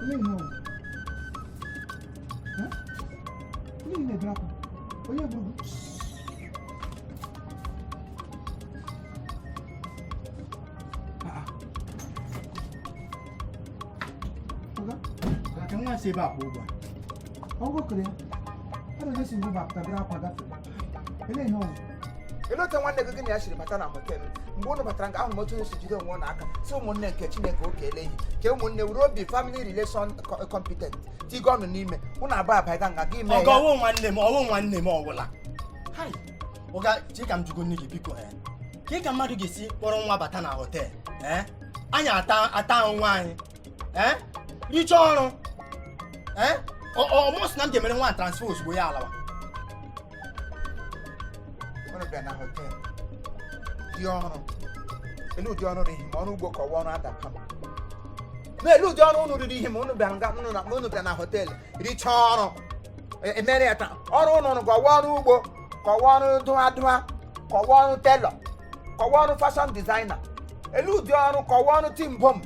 Olee ihe ọ bụ? Eh? Olee ihe na-ebere akwa? Onye gburu gị? Ah, ah. Ọga, Ka nwa si ebe a pụọ ugbu a. ọgwụ kere ya. Ọ na onye si ngụ bapụta bere akwa gafere. Olee ihe ọ bụ? Ele otu nwanne gị gị na ya siri bata na hotel? Mgbe ụnụ batara nga ahụ, m otu onye si jide onwe ụnụ aka, si ụmụnne nke Chineke oke ele ihe ke ụmụnne were obi family relation competent tigo ọnụ n'ime ụnụ abụọ abaiga nga gị mee Ọga, ya. ọwụ nwanne m, ọwụ nwanne m ọwụla. Hai, ọga, chi ka m jụgo nne gị, biko. Ee, ka ị ka mmadụ ga-esi kpọrọ nwa bata na hotel, ee, anyị ata ata onwe anyị, ee, richaa ọrụ, ee, ọmụsị na m ga-emere nwa transfer ozugbo ya alawa. Ụnụ bịa na hotel dị ọrụ, elu ụdị ọrụ riri ma ọrụ ugbo ka ọwa ọrụ adapa m na elu ụdị ọrụ ụnụ riri ihe ma ụnụ bịara nga ụnụ na ụnụ bịara na hotel richaa ọrụ, emere ya taa ọrụ ụnụ rụrụ ka ọwa ọrụ ugbo, ka ọwa ọrụ dụa dụa, ka ọwa ọrụ tailor, ka ọwa ọrụ fashion designer, elu ụdị ọrụ, ka ọwa ọrụ timbom,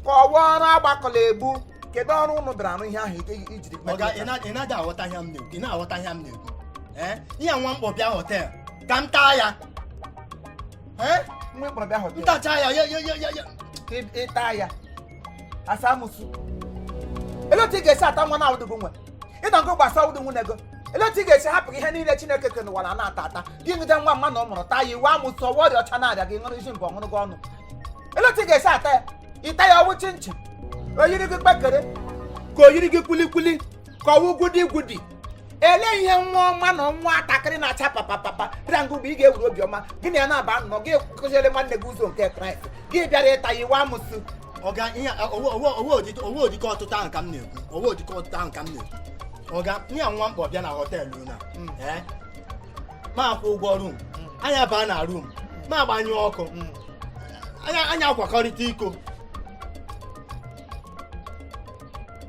ka ọwa ọrụ agbakọla egbu. Kedu ọrụ ụnụ bịara arụ ihe ahụ ijiri Ọga, ị na-adị aghọta ihe m na-ekwu? Ị na-aghọta ihe m na-ekwu? Ee, ihe a nwa mkpọ bịa hotel ka m taa ya, ee. Nwa ịkpọrọ bịa hotel? M tacha ya ya ya ya ya ya. Ka ịta ya asa amụsụ. Ele otu ị ga-esi ata nwa na-awụdịgo nwe ịnọ ngo gbasa awụdị nwunye go? Ele otu ị ga-esi hapụ ihe niile Chineke kere n'ụwa na na-ata ata gị ngide nwa mma na ọ mụrụ taa ya iwe amụsụ, ọwa ọrịa ọcha na-arịa gị, ṅụrụ isi mbọ ṅụrụ gị ọnụ? Ele otu ị ga-esi ata ya, ịta ya ọwụ chinchin, o yiri gị kpekere, ka o yiri gị kwulikwuli, ka ọwụ gwudi gwudi? Ele ihe nwa ọma na nwa atakịrị na-acha papapapa bịara ngụ mgbe ị ga-ewere obiọma gị na ya na-aba nnọọ, gị kụziere nwanne gị ụzọ nke Kraịst, gị bịara ịta ya iwe amụsụ? Ọga, ihe owo odike ọtụtụ ahụ ka m na-ekwu, owo odike ọtụtụ ahụ ka m na-ekwu. Ọga, ihe a nwa mkpọ bịa na hotel na, ee, ma akwụ ụgwọ room, anya baa na room, ma agbanyụ ọkụ, anya akwakọrịta iko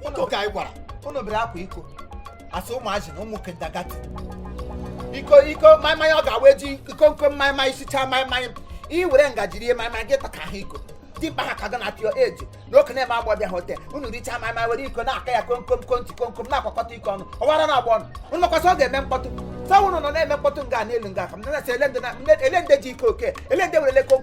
iko ka anyị gwara. Unu bịara akwa iko asị ụmụazị na ụmụ kindergarten iko iko maịmaị, ọ ga-awa eji iko nko maịmaị sichaa maịmaị, i were ngaji rie maịmaị gị taka ha iko. Dimkpa ha ka ga na atịọ eji na oke na-eme agbọ bịa hotel unu richaa maịmaị, were iko na-aka ya komkom konti komkom na-akwakọta iko ọnụ, ọwara na-agba ọnụ unu makwasị ọ ga-eme mkpọtụ sa unu nọ na-eme mkpọtụ nga n'elu nga ka m na-asị ele ndị ji iko oke, ele ndị werele komkom.